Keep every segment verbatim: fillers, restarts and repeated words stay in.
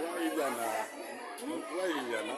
Why Iliana? Why Iliana?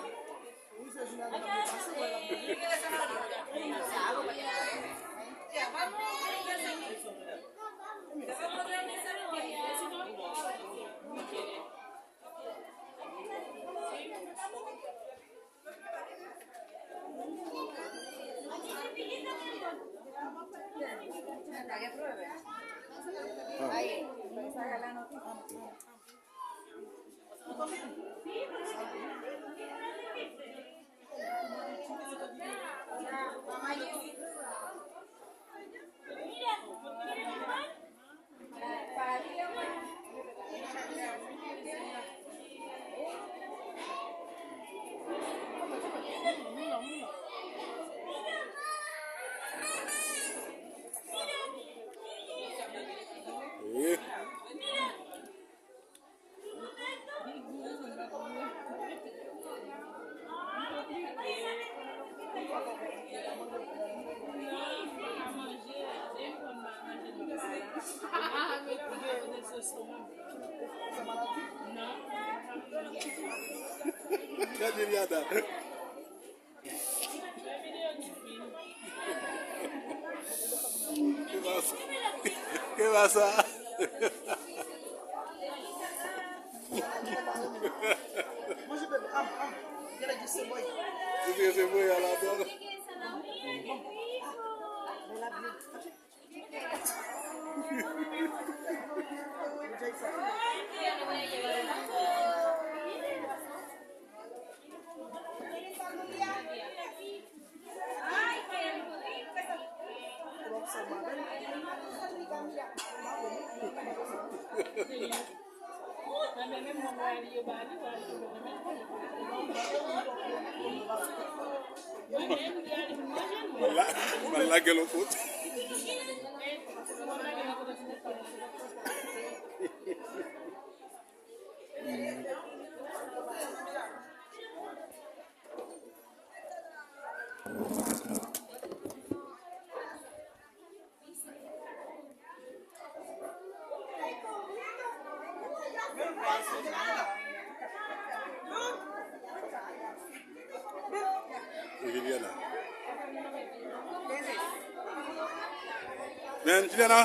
Gade Eliana. Ke pasa? Ke pasa? Ou te se mwen a ladan. Mwen la, mwen la gen lòt kote. E Juliana. Men, Juliana.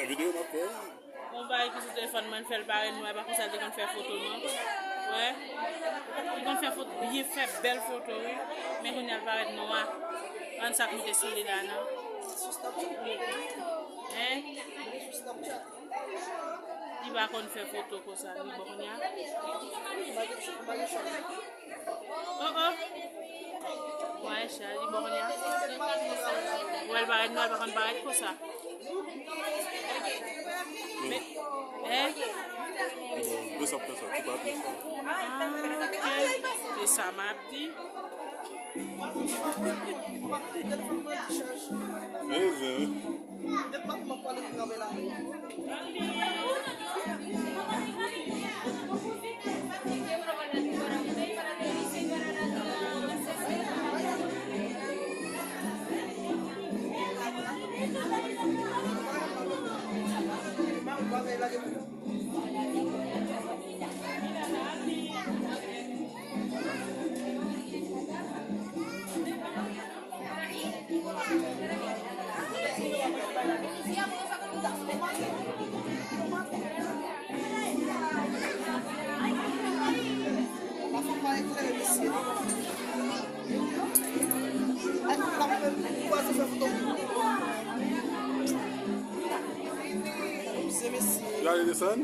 Nan videyo m ap fè a. Bon, bagay ki sou telefòn mwen, fè l parèt nwa, pa konsa l te konn fè foto, non. Wè. Li konn fè foto, li fè bèl foto, wi. Men kounye a l parèt nwa. Ann sa k mete sou li la, non. Hein? Li pa konn fè foto konsa, li bon kounye a. Oh, oh. Wè, chè, li bon kounye a. Wè, l parèt, non, l pa konn parèt konsa. Men, hein? Yo sa fè sa, ti pa plis. Ah, ok. Se sa m ap di. Mezanmi. Gade desann.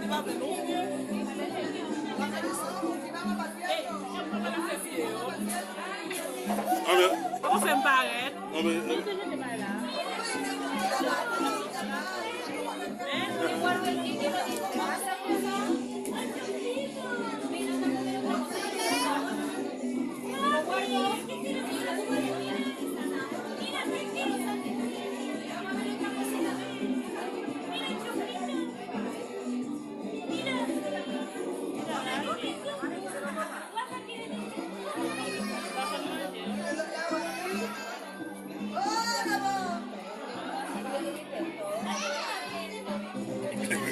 Anben. Ou fè m parèt. Anben.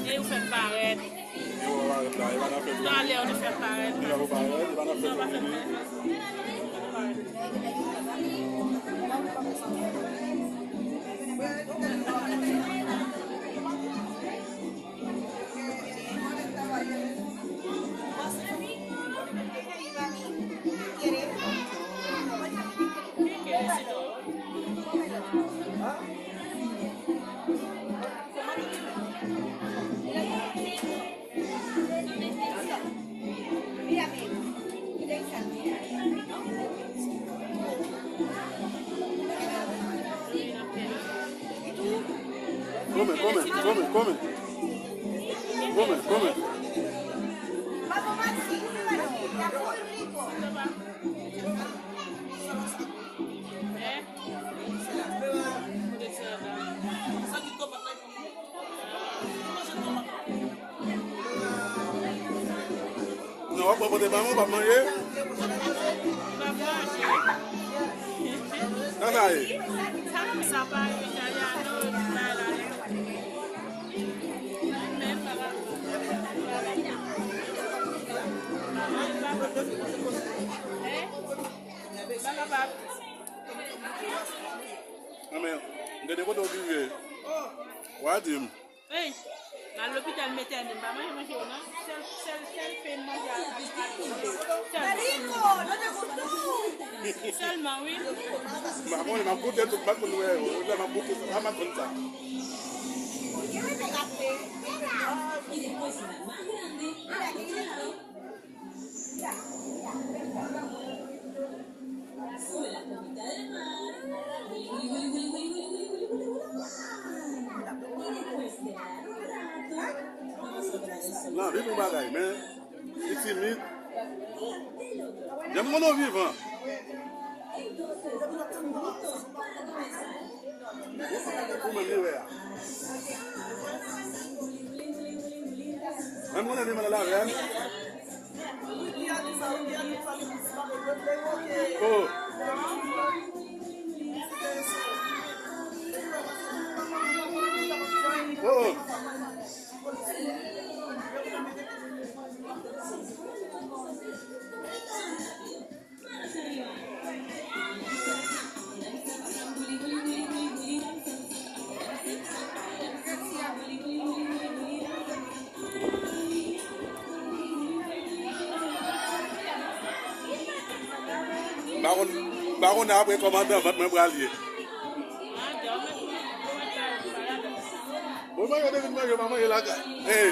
E ou fè m parèt. Talè ou te fè m parèt. Non, pa fè m parèt. Come, come, come, come. Come, come. Non, w ap pote ban mwen, w ap manje. Sa sa ye? Anben, m te de kote w rive. W a di m. Ey, m al lopital, m etène, m pa manje manje yo non. Sèl, sèl, sèl pen m manje a, a, a, sèlman. Sèlman, wi. M pa konnen, m ap goute tout, m pa konn wè yo. Lè m ap goute sa, m ap konn sa. L anvi pou bagay, men li timid. Janm konn w vivan. Ou menm li wè a. Menm mwen leve mwen lave a. Oh. Oh. M pa konn, m pa konn apre kòmandan vant mwen pral ye. Bon, mwen yo te vin manje, pa manje lakay. Hey.